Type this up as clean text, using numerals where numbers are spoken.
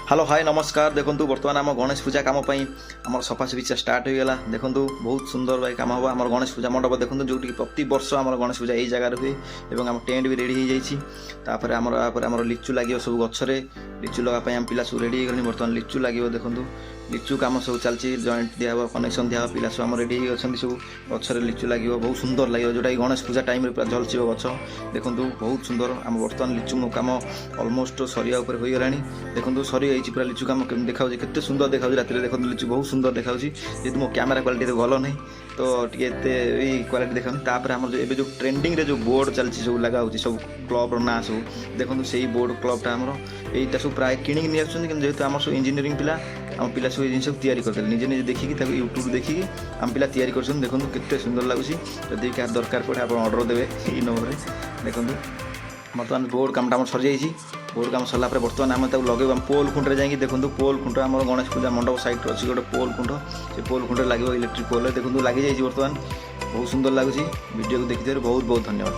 Hello, high, ନମସ୍କାର। ଦେଖନ୍ତୁ, ବର୍ତ୍ତମାନ ଆମ ଗଣେଶ ପୂଜା କାମ ପାଇଁ ଆମର ସଫାସଫି ଷ୍ଟାର୍ଟ ହୋଇଗଲା। ଦେଖନ୍ତୁ, ବହୁତ ସୁନ୍ଦର ଭାଇ କାମ ହେବ। ଆମର ଗଣେଶ ପୂଜା ମଣ୍ଡପ ଦେଖନ୍ତୁ, ଯେଉଁଠିକି ପ୍ରତିବର୍ଷ ଆମର ଗଣେଶ ପୂଜା ଏଇ ଜାଗାରେ ହୁଏ ଏବଂ ଆମ ଟେଣ୍ଟ ବି ରେଡ଼ି ହେଇଯାଇଛି। ତାପରେ ଆମର ତାପରେ ଆମର ଲିଚୁ ଲାଗିବ ସବୁ ଗଛରେ। ଲିଚୁ ଲଗା ପାଇଁ ଆମ ପିଲା ସବୁ ରେଡ଼ି ହେଇଗଲେଣି। ବର୍ତ୍ତମାନ ଲିଚୁ ଲାଗିବ। ଦେଖନ୍ତୁ, ଲିଚୁ କାମ ସବୁ ଚାଲିଛି। ଜଏଣ୍ଟ ଦିଆହେବ, କନେକ୍ସନ୍ ଦିଆହେବ। ପିଲା ସବୁ ଆମର ରେଡ଼ି ହେଇ ଅଛନ୍ତି ସବୁ। ଗଛରେ ଲିଚୁ ଲାଗିବ, ବହୁତ ସୁନ୍ଦର ଲାଗିବ, ଯେଉଁଟାକି ଗଣେଶ ପୂଜା ଟାଇମ୍ରେ ପୁରା ଝଲସିବ ଗଛ। ଦେଖନ୍ତୁ, ବହୁତ ସୁନ୍ଦର। ଆମ ବର୍ତ୍ତମାନ ଲିଚୁ କାମ ଅଲମୋଷ୍ଟ ସରିବା ଉପରେ ହୋଇଗଲାଣି। ଦେଖନ୍ତୁ, ସରିଯାଇଛି ପୁରା ଲିଚୁ କାମ। କେମିତି ଦେଖାଯାଉଛି, କେତେ ସୁନ୍ଦର ଦେଖାଯାଉଛି ରାତିରେ। ଦେଖନ୍ତୁ, ଲିଚୁ ବହୁତ ସୁନ୍ଦର ଦେଖାଯାଉଛି। ଯେହେତୁ ମୋ କ୍ୟାମେରା କ୍ୱାଲିଟି ଏତେ ଭଲ ନାହିଁ, ତ ଟିକେ ଏତେ ଏଇ କ୍ୱାଲିଟି ଦେଖାଉନି। ତାପରେ ଆମର ଯେଉଁ ଏବେ ଯେଉଁ ଟ୍ରେଣ୍ଡିଂରେ ଯେଉଁ ବୋର୍ଡ଼ ଚାଲିଛି, ସବୁ ଲଗା ହେଉଛି ସବୁ କ୍ଲବ୍ର ନାଁ ସବୁ। ଦେଖନ୍ତୁ, ସେଇ ବୋର୍ଡ଼ କ୍ଲବ୍ଟା ଆମର ଏଇଟା ସବୁ ପ୍ରାୟ କିଣିକି ନେଇ ଆସୁଛନ୍ତି। କିନ୍ତୁ ଯେହେତୁ ଆମର ସବୁ ଇଞ୍ଜିନିୟରିଂ ପିଲା, ଆମ ପିଲା ସବୁ ଏଇ ଜିନିଷକୁ ତିଆରି କରିଦେଲେ। ନିଜେ ନିଜେ ଦେଖିକି, ତାକୁ ୟୁଟ୍ୟୁବ୍ ଦେଖିକି ଆମ ପିଲା ତିଆରି କରୁଛନ୍ତି। ଦେଖନ୍ତୁ, କେତେ ସୁନ୍ଦର ଲାଗୁଛି। ଯଦି କାହାର ଦରକାର ପଡ଼େ, ଆପଣ ଅର୍ଡ଼ର ଦେବେ ଏଇ ନମ୍ବରରେ। ଦେଖନ୍ତୁ, ବର୍ତ୍ତମାନ ବୋର୍ଡ଼ କାମଟା ଆମର ସରିଯାଇଛି। ବୋର୍ଡ଼ କାମ ସରିଲା ପରେ ବର୍ତ୍ତମାନ ଆମେ ତାକୁ ଲଗେଇବୁ ଆମ ପୋଲ୍ ଖୁଣ୍ଟରେ ଯାଇକି। ଦେଖନ୍ତୁ, ପୋଲ୍ ଖୁଣ୍ଟ ଆମର ଗଣେଶ ପୂଜା ମଣ୍ଡପ ସାଇଡ଼୍ରେ ଅଛି ଗୋଟେ ପୋଲ୍ ଖୁଣ୍ଟ। ସେ ପୋଲ୍ ଖୁଣ୍ଟରେ ଲାଗିବ, ଇଲେକ୍ଟ୍ରିକ୍ ପୋଲ୍ରେ। ଦେଖନ୍ତୁ, ଲାଗିଯାଇଛି ବର୍ତ୍ତମାନ। ବହୁତ ସୁନ୍ଦର ଲାଗୁଛି। ଭିଡ଼ିଓକୁ ଦେଖିଥିବାରୁ ବହୁତ ବହୁତ ଧନ୍ୟବାଦ।